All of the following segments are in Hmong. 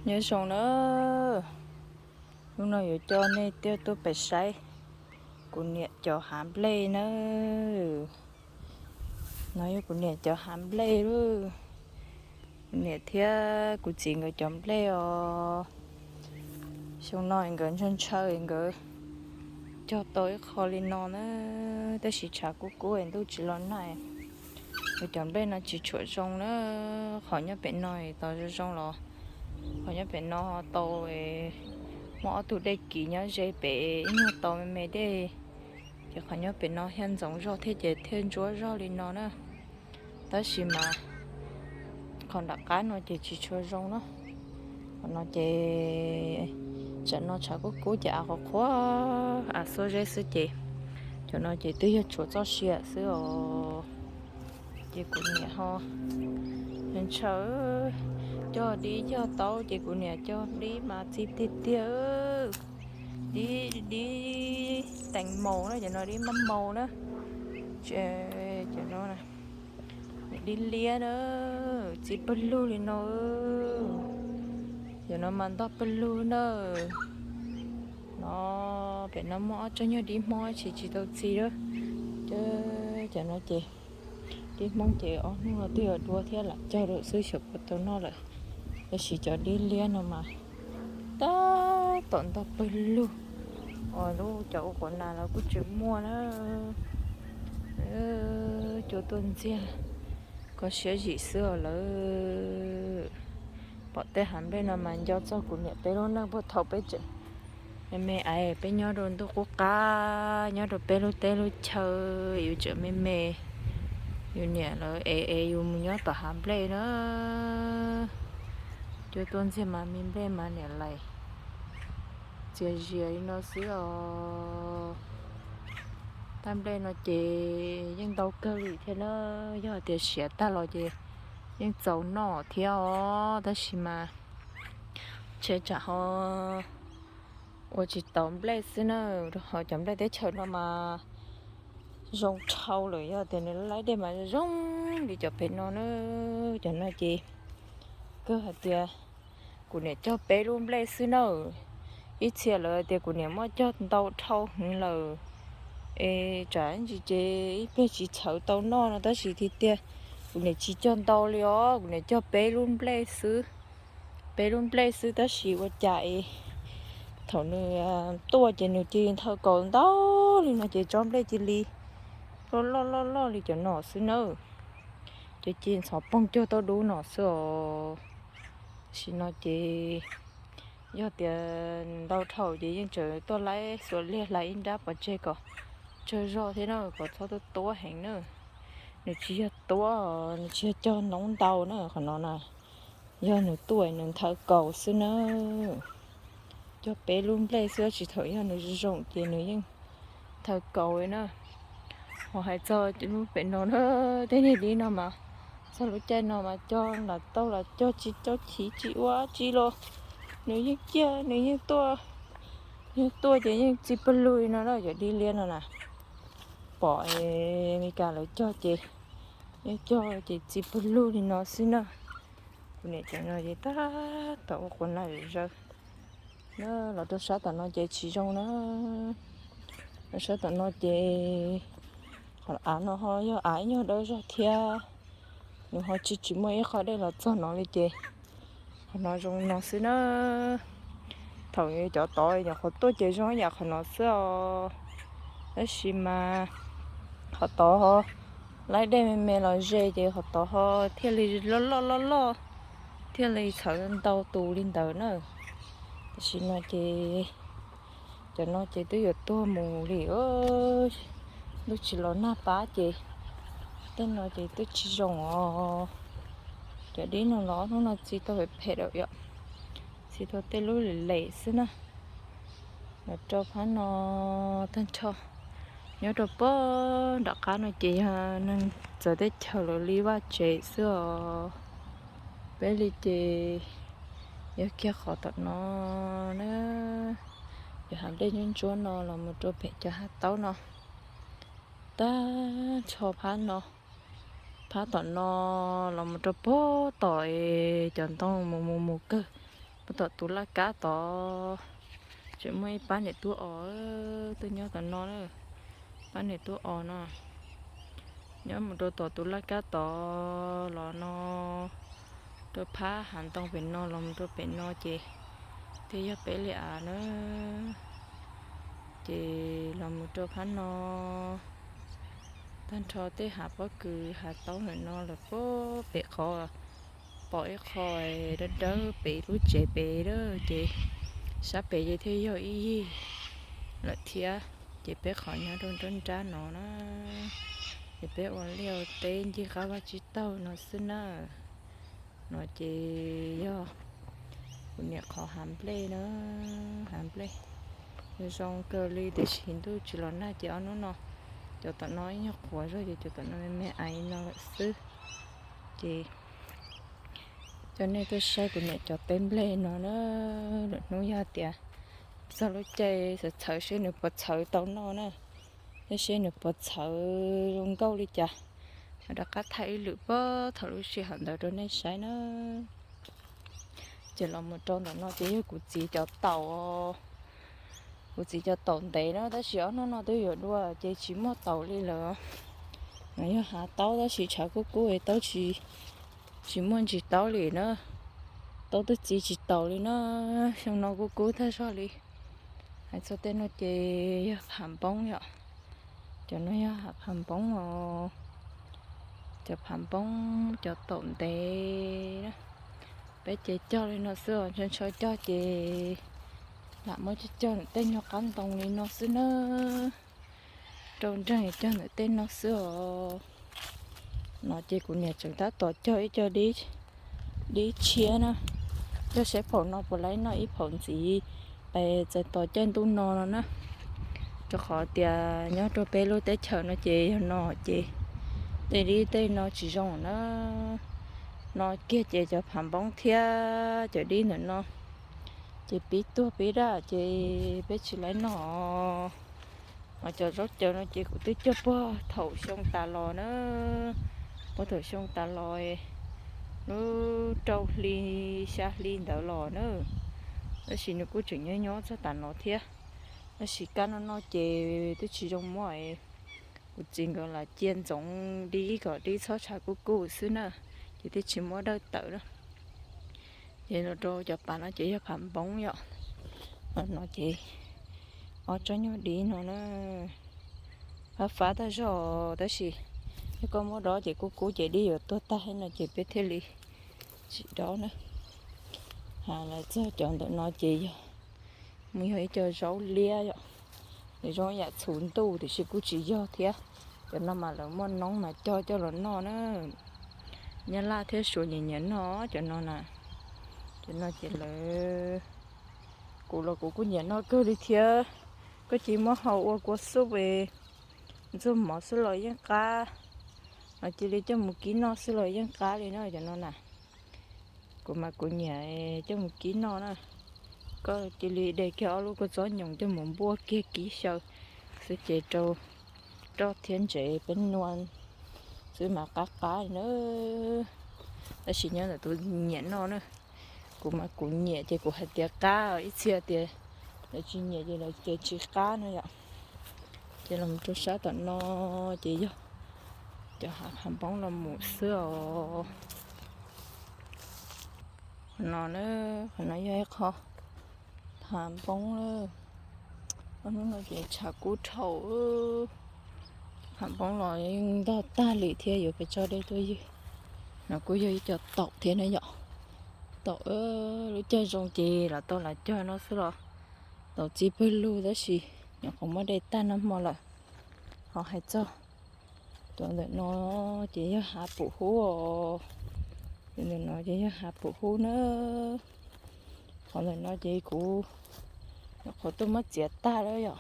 Nyob zoo na, hnub no yuav coj nej tuaj pem saib kuv niam cov hav nplej na. No yog kuv niam cov hav nplej lawm. Kuv niam thiab kuv txiv nkawd cov nplej os. Xyoo no nkawd ntshaw ntshaw nkawd cog tau ib qho li no na, tab sis tshav kub kub ntuj tsis los nag. Nkawd cov nplej no tsis tshua zoo na, qhov nyob pem no tos zoo zoo los qhov nyob pem no tau, muaj ob tug dej kiv nyob ze pem ib nyuag tau me me dej, ces qhov nyob pem no thiaj ntxoov zog thiab ces thiaj ntsuab zog li no na. Tab sis mas qhov nram qab no ces tsis tshua zoo na. Qhov no ces tsam no tshav kub kub ces av qhuav qhuav, av xuab zeb xwb ces cov no ces twb yog tshuav txoj sia xwb os. Ces kuv niam ho ntshaw cog dib cog taub ces kuv niam cog dib mas txi tiag tiag. Dib, dib teev maus na, cov no dib mab maus na. Cov no dib liab na, txi pawg lug li no. Cov no mas ntog pawg lug na. No, pem no muaj ob tsob nyuag dib hmoob tsis tsis tau txi lawm. Cov no ces dib hmoob ces ob hnub no twb yuav dua thiab lam cog rau xwb xyov puas tau noj lawm. Tab sis cov dib liab no mas tab tom ntog pawg lug, uas lub cov ua quav nas los kuj tsis muaj na. Cua tuaj ntxiag kho siab zim xwb os lawm. Pom tej hav nplej no mas nco txog kuv niam peb lub neej puag thaum peb tseem me me es peb nyob rau ntuj qub qab, nyob rau peb lub teb lub chaw, yus tseem me me, yus niam lawv ev ev yus mus nyob tom hav nplej na. Cua tuaj ntxiag mas me nplej mas niam lais txias zias li no xwb os. Tab nplej no ces yeej ntau kawg li thiab na, yog tias siav tag los ces yeej txaus noj thiab os, tab sis mas ntshe tsam ho ua tsis tau nplej xwb na, rau qhov cov nplej teb chaws no mas zoo dhau lawm, yog tias nws laib dej mas zoo li cov pem no na. Cov no ces kawg hais tias kuv niam cog peb lub nplej xwb na. Ib txhia lawv tias kuv niam muab cog ntau dhau heev lawm, es tsam ntsis ces ib pliag tsis txhawv tau noj no, tab sis tiag tiag kuv niam tsis cog ntau li os, kuv niam cog peb lub nplej xwb. Peb lub nplej xwb tab sis ua cas es thaum nws tuaj ces nws cia li nthaw kaus ntau li no ces tsob nplej cia li loj loj loj loj li cov no xwb na. Ces cia li ntxhov poog cog tau dub no xwb os. Tam sim no ces yog tias ntau dhau ces yeej tseem tuaj laib xuas liag hlais ib nrab pov tseg kom tsawg zog thiab na, kom txhob tuab tuab heev na. Nws tsis yog tuab, nws tsis yog cog noob ntau na, qhov no na, yog nws tuaj nws nthaw kaus xwb na. Cog peb lub nplej xwb, tsis thaum yog nws zoo ces nws yeej nthaw kaus li na. Ho hais txog lub pem no na, tej niag dib no mas txog lub caij no mas cog lam tau los cog tsis cog chiv tsis ua tsi los nws yeej ciaj, nws yeej tuaj, yeej tuaj ces yeej txi pawg lug li no na, cov dib liab no na. Pom Meskas lawv cog ces yeej cog ces txi pawg lug li no xwb na. Kuv niam cov no ces tab tom ua quav nas zawv. Los rau sab tom no ces tsis zoo na. Los sab tom no ces qhov av no ho yog av ib nyuag dawb zog thiab, nws ho tsis tsis muaj ib qho dej los txog no li ces qhov no zoo no xwb na. Thaum cov tod nyuam qhuav tuaj ces zoo ib yam qhov no xwb os. Tab sis mas qhov tod laib dej me me los ze ces qhov tod ho thiaj li loj loj loj loj, thiaj li txhawv ntau tus li ntawd na. Tam sim no ces cov no ces twb yuav tuag mus li, ntuj tsis los nag pab ces tej no ces twb tsis zoo os. Cov dib no los ob hnub no txi tau phem phem lawm yom, txi tau tej lub lem lem xwb na. Los rau phab no tag nrho, nyob rau pem nram qab no ces yog neeg txawv teb chaws lawv li vaj tsev xwb os. Peb li ces yog kiag qhov tom no na, cov hav nplej ntsuab ntsuab no los mus rau pem cov hav taub no. Tag nrho phab no, phab tom no los mus rau pem tom es cov ntoo mus mus mus kawg, Mus tom tus laj kab tod, tseem muaj ib pab niam tub os tuaj nyob tom no na. Pab niam tub os no nyob mus rau tom tus laj kab tod los no, rau phab hav ntoo pem no los mus rau pem no ces thiaj yog peb li av na. Ces los mus rau phab no, tag nrho tej hav pob kws hav taub ntawm no lawm pem qhov, pom ib qho dawb dawb pem lub tsev pem lawm ces sab pem ces thiaj yog ib yig lawm thiab. Ces peb qhov nyob rau nruab nrab no na, ces peb ua liaj ua teb ncig qab vaj tsib taug no xwb na. No ces yog kuv niam qhov hav nplej na, hav nplej zoo kawg li tiam sis ntuj tsis los nag ces ob hnub no cov tom no ib nyuag qhuav zog ces cov tom no me me aiv no lawm xwb. Ces coj nej tuaj saib kuv niam cov teb nplej no na. Lwm hnub yog tias txog lub caij txhawv txhawv seb nws puas txhawv tau noj na, thiab seb nws puas txhawv zoo nkauj li cas, mam rov qab thaij ib lwm puag thaum lub sij hawm ntawd rau nej saib na. Ces los mus rau ntawm no ces yog kuv txiv cov taum, kuv txiv cov taum ntev na tab sis ob hnub no twb yuav dua ces tsis muaj taum li lawm. No yog hav taub tab sis tshav kub kub es taub tsis, tsis muaj ntsis taub li na. Taub twb txi tsis taus li na, xyoo no kub kub tag zog li. Hais txog tej no ces yog phav npoob yom. Cov no yog hav phav npoob os, cov phav npoob cov taum ntev na. Peb ces cog li no xwb os, ntshaw ntshaw cog ces lam muab cog cog ntawm tej nyuag qab ntoo li no xwb na. Rau nreeg cog ntawm tej no xwb os. No ces kuv niam tseem tab tom cog ib co dib tshiab na, cog saib phaum no puas laib noj ib phaum ntxiv, es txais tos caij ntuj no no na. Rau qhov tias nyob rau peb lub teb chaws no ces yog no ces tej dib tej no tsis zoo na. No kiag ces cov phav npoob thiab cov dib ntawm no ces pib tuag pib daj ces peb tsis laib noj. Ho cov zaub caws no ces kuv twb cog puag thaum xyoo tas los na, puag thaum xyoo tas los, lub rau hli xya hli ntawd los na, tab sis nws kuj tseem nyob nyob txog tas no thiab. Tab sis kab no no ces twb tsis zoo muab, kuv txiv nkawd lam cia ntxoov dib kom dib txhob tshav kuj kuj xwb na, ces twb tsis muab dawj tawm na. Ces los rau cov pas no ces yog phav npoob yom. No ces ob tsob nyuag dib no na, fab fab tag zog tab sis yog koj muab dob ces kub kub ces dib yuav tuag tag no ces peb thiaj li tsis dob na. Hais los txog cov ntawm no ces yog mus yog ib co zaub liab yom, nws zoo yam txhuv ntuj tiam sis kuj tsis yog thiab. Cov no mas lawv muaj noob mas cog coj los noj na. Nyab Laj thiab Suav nyiam nyiam noj cov no na. Cov no ces lawv, kuv los kuv kuj nyiam noj kawg li thiab. Koj cia li muab hau ua kua xub es ntxuag mov xwb los yeej qab, ho cia li coj mus kib noj xwb los yeej qab li na cov no na. Kuv mas kuv nyiam coj mus kib noj na. Koj cia li de kiag ob lub kua txob nyoos coj mus npuaj kiag kib xyaw xwb ces rau roj thiab ntsev peb nua xwb mas qab qab li na. Tab sis nyob ntawm tus nyiam noj na, kuv mas kuv nyiam ces kuv hais tias qab, ib txhia tias lawv tsis nyiam ces lawv tias tsis qab no yom. Ces los rau sab tom no ces yog cov hav phav npoob los mus xwb os. Qhov no na, qhov no yog ib qho phav npoob lawm. Ob hnub no ces tshav kub dhau, phav npoob los yeej ntog tag li thiab yuav pes tso dej tuaj ywg. No kuj yog ib co taum thiab na yom. Taum lub caij zoo ces lam tau lam cog no xwb los taum txi pawg lug tab sis nyuam qhuav muab dej tag nag hmo lawm. Ho hais txog cov ntawm no ces yog hav pum hub os. Cov ntawm no ces yog hav pum hub na. Qhov ntawm no ces kuv nyuam qhuav tuaj muab txiav tag lawm yom.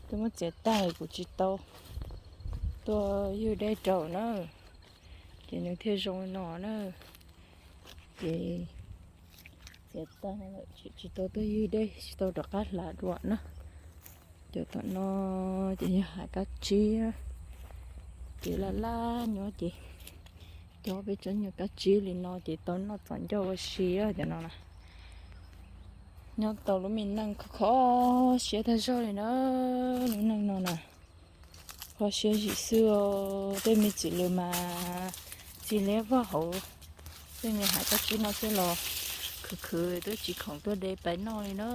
Tuaj muab txiav tag kuv tsis tau tuaj ywg dej rau na, ces nws thiaj zoo li no na. Ces txiav tag lawm tsis tau tuaj ywg dej, tsis tau rov qab hlav dua na. Cov tom no ces yog hav kab tsib, ces laj laj nyob ces cov peb tsob nyuag kab tsib li no ces tau noj txom ncauj ua si cov no na. Nyob tau lub me neej kho kho siab tag zog li na, lub neej no na, kho siab zim xwb os. Tej me txiv lws mas txi liab vog hauv tej me hav koj tsib no xwb los khwv khwv twb tsis khoom tuaj de pais noj li na.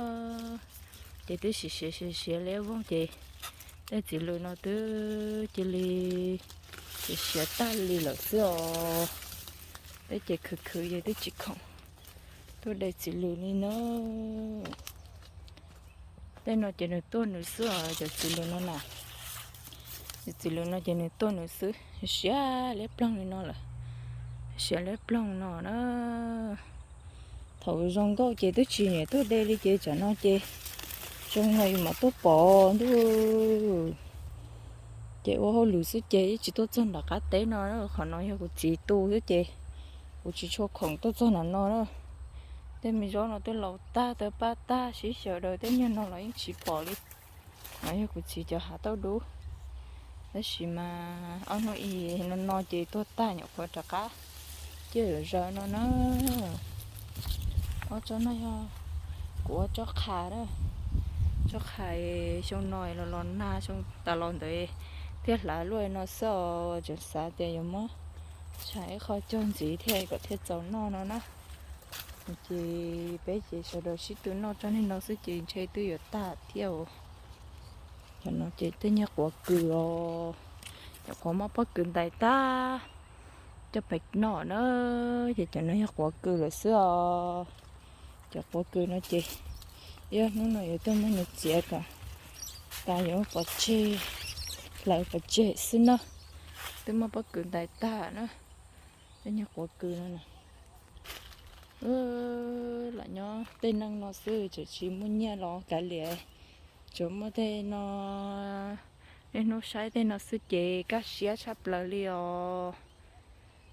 Ces twb siav siav siav siav liab voog ces tej txiv lws no twb cia li siav siav tag li lawm xwb os. Peb ces khwv khwv ces twb tsis khoom tuaj de txiv lws li na. Tej no ces nws tuaj nws xwb os, cov txiv lws no na. Cov txiv lws no ces nws tuaj nws xwb, siav liab ploog li no lawm, siav liab ploog no na. Thaum zoo nkauj ces twb tsis nyiam tuaj de li ces tsam no ces zoo no yus mam tuaj pom ntuj. Ces ua hauj lwm xwb ces yeej tsis tuaj txog nram qab teb no, qhov no yog kuv txiv tu xwb ces kuv tsis tshua khoom tuaj txog nram no na. Tej me zaub no twb laus tag tawg paj tag, sib xyaw daws tej nyuag no los yeej tsis pom li. No yog kuv txiv cov hav tauj dub, tab sis mas ob hnub ib no no ces tuag tag nyuam qhuav rov qab ciaj zawm zaws no na. Ob tsob no yog kuv ua tsob qha na, tsob qha xyoo no los los nag, xyoo tas los ntawd thiaj hlav luaj no xwb os. Tseem xav tias yuav muab tshais ib qho cog ntxiv thiaj kom thiaj txaus noj no na. Ces peb ces sawv daws sib tw noj tsob niag no xwb ces ntshe twb yuav tag thiab os. Cov no ces tej nyuag quav kws os, cov quav muab pob kws ntais tag coj pais noj na. Ces cov no yog quav kws lawm xwb os. Cov quav kws no ces ib ob hnub no yuav tuaj muab nws txiav kom tas yuav pov tseg, hlawv pov tseg xwb na. Twb muab pob kws ntais tag na. Tej nyuag quav kws no na. Lam nyob tej neeg no xwb tseem tsis muaj nyiaj los kav liam, tsuas muaj tej no, niaj hnub saib tej no xwb ces kaj siab tshaj plaws li os.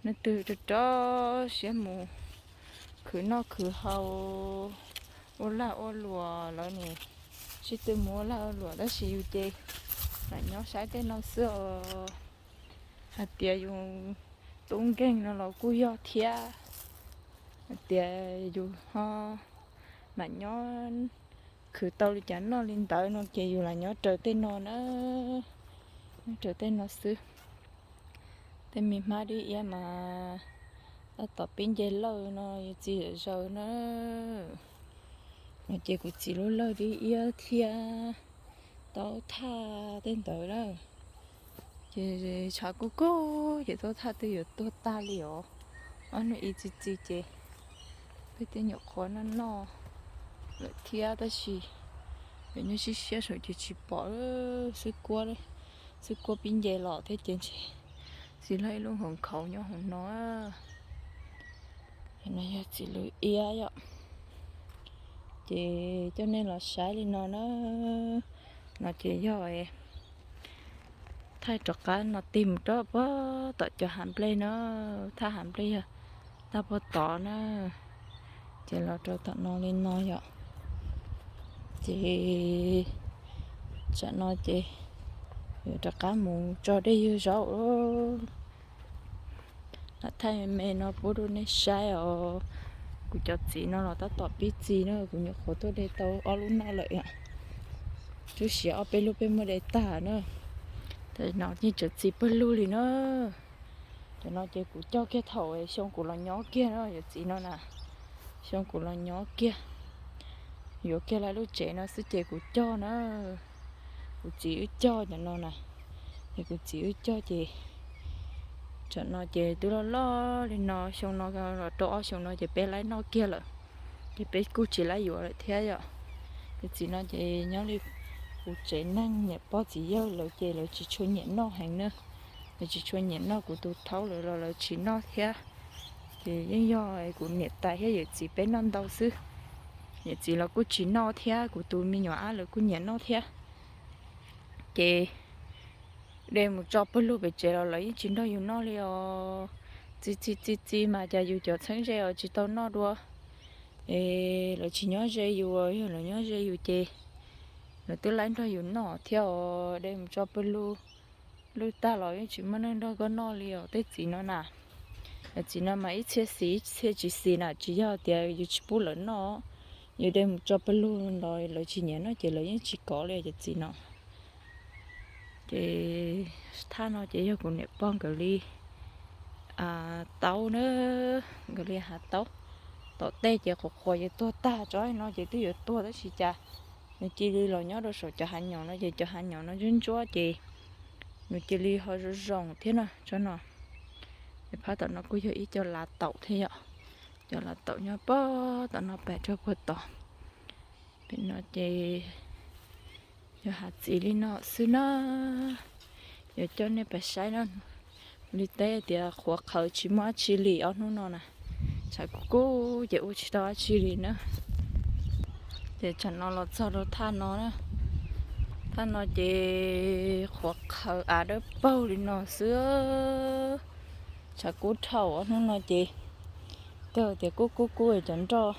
Neeg twg rau rau siab mus khwv noj khwv haus, ua lag ua luam lawv ne, sib tw mus ua lag ua luam tab sis yus ces lam nyob saib tej no xwb os. Hais tias yus tub nkeeg no los kuj yog thiab, hais tias yus ho mam nyob khwv tau li cas noj li ntawd no ces yus lam nyob raws tej no na, nyob raws tej no xwb. Tej me hmab dib iab mas tab tom pib nce lawj no yus txiv zawm zaws na. No ces kuv txiv lub lawj dib iab thiab taub thaj tej ntawd na. Ces tshav kub kub ces taub thaj twb yuav tuag tag li os. Ob hnub ib txi txiv ces peb twb nyuam qhuav noj noj lawm thiab tab sis peb nyob siab siab saum ces tsis pom xwb kuab, xwb kuab pib nce los thiab ces ntshe txiv lawj ib lub hauv nkhaus nyob hauv no. No yog txiv lws iab yom. Ces coj nej los saib li no na. No ces yog thaij rov qab no tig mus rau puag tom cov hav nplej na. Thaj hav nplej yog tag puag tod na. Ces los rau tom no li no yom. Ces tsam no ces yuav rov qab mus tso dej ywg zaub. Lam thaij me me no pub rau nej saib os. Kuv cov txiv no los tab tom pib txi na, kuv nyuam qhuav tuaj de tau ob lub noj lawm yom. Twb siav ob peb lub peb muab de tag na. Tam no yeej tseem txi pawg lug li na. Cov no ces kuv cog kiag thaum xyoo kuv los nyob kiag na, cov txiv no na. Xyoo kuv los nyob kiag, yuav kiag lawv lub tsev no xwb ces kuv cog na. Kuv txiv wb cog cov no na. Ces kuv txiv wb cog ces tsam no ces twb loj loj li no, xyoo no los rau ob xyoo no ces peb laib noj kiag lawm. Ces peb kuj tsis laib yuav lawm thiab yom. Cov txiv no ces nyob li kuv tsev neeg niam pog txiv yawg lawv ces lawv tsis tshua nyiam noj heev na. Lawv tsis tshua nyiam noj, kuv tus thaub lawv los lawv tsis noj thiab. Ces yeej yog kuv niam tais thiab yawm txiv peb noj ntau xwb. Yawm txiv los kuj tsis noj thiab, kuv tus me nyuam ab lawv kuj nyiam noj thiab. Ces de mus tso pawg lug pem tsev los lawv yeej tsis nrog yus noj li os. Txi txi txi txi mas cas yus cov txheeb ze os tsis tau noj dua. Es lawv tsis nyob ze yus, yog lawv nyob ze yus ces lawv twb laib nrog yus noj thiab os. De mus tso pawg lug lwj tag los yeej tsis muaj neeg nrog koj noj li os tej txiv no na. Cov txiv no mas ib txhia xis ib txhia tsis xis na, tsis yog tias yus tsis pub lawv noj, Yus de mus tso pawg lug los lawv tsis nyiam no ces lawv yeej tsis kov li cov txiv no. Ces thaj no ces yog kuv niam pog nkawd li taub na, nkawd li hav taub. Tom tej ces qhuav qhuav ces tuag tag, tso no ces twb yuav tuag tab sis cas nws cia li los nyob rau saum cov hav nyoos no ces cov hav nyoos no ntsuab ntsuab ces nws cia li ho zoo zoo thiab na tso no. Ces phab tom no kuj yog ib co lav taum thiab yom, cov lav taum nyob pog tom no pem rau puag tod. Pem no ces yog hav txiv li no xwb na. Yuav coj nej pais saib no, li teb tias qhuav qhawv tsis muaj dab tsi li ob hnub no na. Tshav kub kub ces ua tsis tau dab tsi li na. Ces tsam no los txog rau thaj no na, thaj no ces qhuav qhawv av dawb paug li no xwb. Tshav kub dhau ob hnub no ces kawg tias kub kub kub cov nroj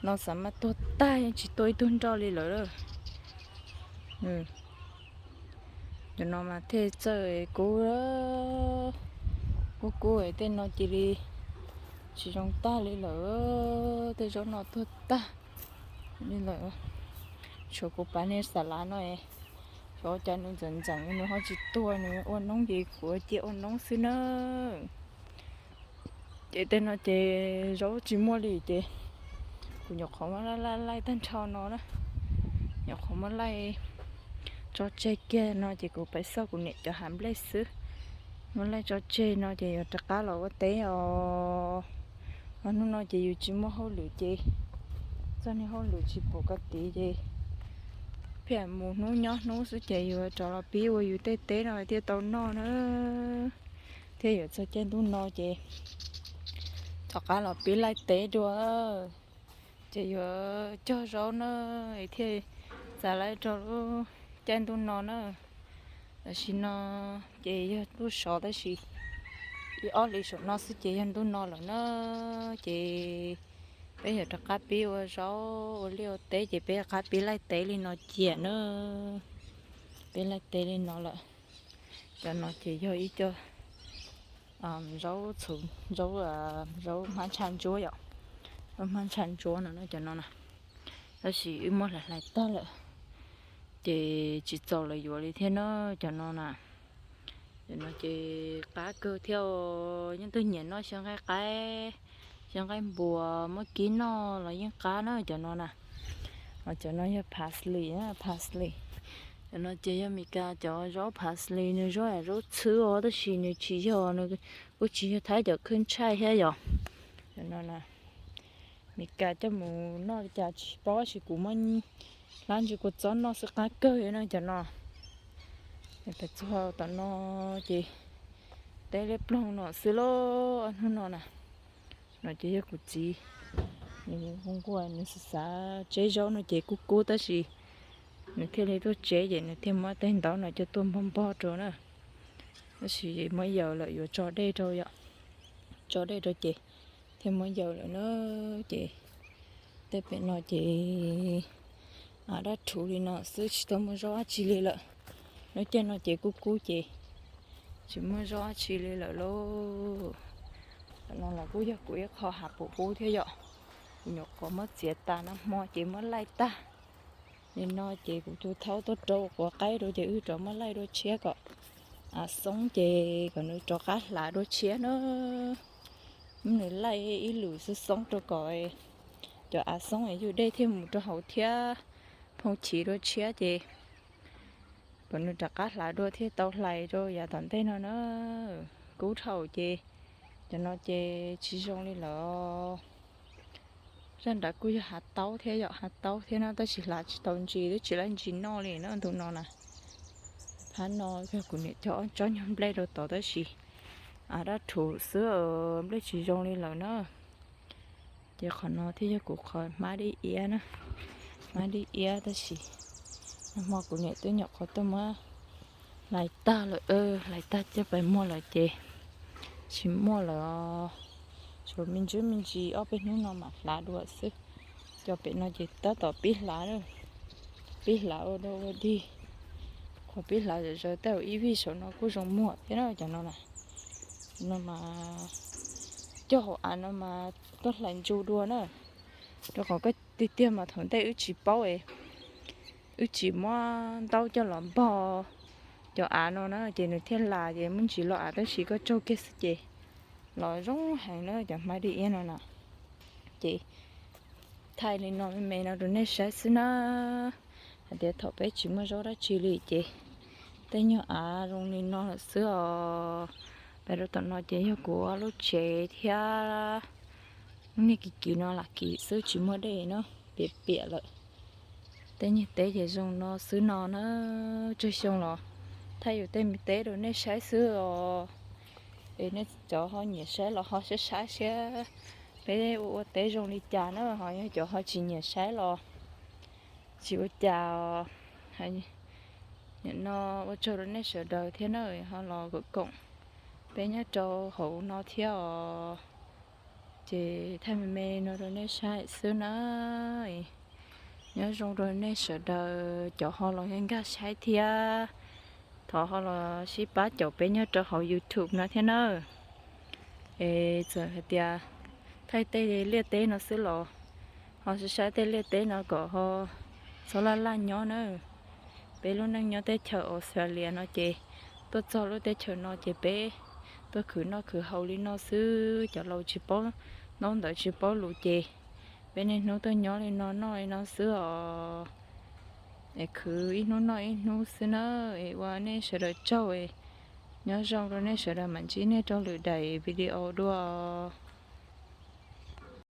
no xav mas tuag tag yeej tsis tuaj ib tug nroj li lawm. Cov no mas thiaj txawj kub, kub kub tej no cia li tsis zoo tag li lawm, tej zaub no tuag tag li lawm. Tshuav kuv pav niag xas lav no, xyov cas nws ntxeev ntxeev nws ho tsis tuag, nws ua noob ces kuv cia ua noob xwb na. Ces tej no ces zaub tsis muaj li ces kuv nyuam qhuav muab laij laij laij tag nrho no na, nyuam qhuav muab laij tso tseg kiag no ces kuv pais xauj kuv niam cov hav nplej xwb. Muab laij tso tseg no ces yuav rov qab los ua teb os. Ho hnub no ces yus tsis muaj hauj lwm ces txoj niag hauj lwm tsis pum ko tid ces phiaj mus hnub nyob hnub xwb ces yuav rov los pib ua yus tej teb no thiaj tau noj na. Thiab yuav txog caij ntuj no ces rov qab los pib laij teb dua. Ces yuav cog zaub na, thiaj txav laij rau lub caij ntuj no na. Tam sim no ces yog ntuj sov tab sis ib ob hlis saum no xwb ces yog ntuj no lawm na. Ces peb yuav rov qab pib ua zaub ua liaj ua teb ces peb rov qab pib laij teb li no cia na. Peb laij teb li no lawm. Cov no ces yog ib co zaub txhuv, zaub, zaub hmab ntsha ntsuab yom. Zaub hmab ntsha ntsuab no na cov no na. Tab sis wb muab hlais hlais tag lawm ces tsis txaus lawv yuav li thiab na cov no na. Cov no ces qab kawg thiab, yeej tug nyiam noj xyaw nqaij qaib, xyaw nqaij npuas muab kib noj los yeej qab na cov no na. Cov no yog parsley na, parsley. Cov no ces yog Mes Kas cov zaub parsley, nws zaub zaub txhwb os tab sis nws tsis yog, nws kuj tsis yog Thaib cov khwj ntshai thiab yom. Cov no Mes Kas coj mus noj li cas tsis paub tab sis kuv muab hlab ntsis kua txob noj xwb qab kawg li na cov no. Pem txog tom no ces teb liab ploog no xwb lauj, hnub no na. No ces yog kuv txiv, nws nquag nquag nws xav xav tseb zaub no ces kub kub tab sis nws thiaj li tuaj tseb ces nws thiaj muab tej ntaub no coj tuaj npog npog rau na. Tab sis muab yaws lawm yuav tso dej rau yom, tso dej rau ces thiaj muab yaws lawm na. Ces tej pem no ces dab rhuv li no xwb tsis tau muaj zaub dab tsi li lawm. Lub caij no ces kub kub ces tsis muaj zaub dab tsi li lawm lauj. Cov no los kuj yog kuv ib qho hav pum pub thiab yom. Kuv nyuam qhuav muab txiav tas nag hmo ces muab laij tag li no ces kuv tus thaub tuaj rau quav qaib rau ces wb rov muab laij dua tshiab kom av xoob ces kom nws rov qab hlav dua tshiab na. Muab nws laij ib lwm xoob xoob rau kom cov av xoob es yug dej thiaj mus rau hauv thiab, phoo chiv dua tshiab ces kom nws rov qab hlav dua thiaj tau hlais rau yav tom ntej no na. Kub dhau ces cov no ces tsis zoo li lawm. Zaj nrad kuj yog hav taub thiab yom, hav taub thiab no tab sis hlav tsis tau ntsis twb tsis laij ntsis noj li na ntu no na. Phab no yog kuv niam cog ob tsob nyuag nplej rau tod tab sis av dab rhuv xwb, nplej tsis zoo li lawm na. Ces qhov no thiaj yog kuv qhov hmab dib iab na, hmab dib iab tab sis nag hmo kuv niam twb nyuam qhuav tuaj muab hlais tag lawm, hlais tag coj pais muag lawm ces tsis muaj lawm. Tsuas me ntsis me ntsis ob peb hnub no mam hlav dua xwb. Cov pem no ces tab tom pib hlav, pib hlav ua dog ua dig. Qhov pib hlav zom zaws tej zaum ib vij saum no kuj zoo muag thiab na cov no na. No mas cog hauv av no mas koj hlais ntsu dua na, rau qhov koj tiag tiag mas thaum ntej wb tsis paub es wb tsis muab ntaub coj los npog cov av no na ces nws thiaj las ces muab ntsis los av tab sis koj tsaug kiag xwb ces los zoo heev na cov hmab dib iab no na. Ces thaij li no me me no rau nej saib xwb na, hais tias thaum peb tsis muaj zaub dab tsi li ces tej nyuag av zoo li no lawm xwb os. Pem rau tom no ces yog kuv lub tsev thiab, lub niag kis kis no lam kis xwb tsis muaj dej no, piam piam lawm. Tej nyuag teb ces zoo no xwb no na, tsawg xyoo los thaij yus tej me teb rau nej saib xwb os. Es nej cov ho nyiam saib los ho saib saib siab peb ua ua teb zoo li cas na, ho yog cov ho tsis nyiam saib los tsis ua cas. Nim no ua tsaug rau nej sawv daws thiab na, ho los koom koom peb nyob rau hauv no thiab os. Ces thaij me me no rau nej saib xwb na. Nyob zoo rau nej sawv daws cov ho los nkag saib thiab, thov ho los sib pab caum peb nyob rau hauv YouTube no thiab na. Es txawm hais tias thaij tej liaj teb no xwb los ho saib saib tej liaj teb no kom ho txhob laj laj nyob na. Peb lub neej nyob teb chaws Australia no ces tuaj txog lub teb chaws no ces peb tuaj khwv noj khwv haus li no xwb, cov laus tsis paub ntaub ntawv tsis paub lus ces peb niaj hnub tuaj nyob li no noj li no xwb os. Es khwv ib hnub noj ib hnub xwb na. Es ua nej sawv daws tsaug, nyob zoo rau nej sawv daws, mam ntsib nej rau lwm daim video dua.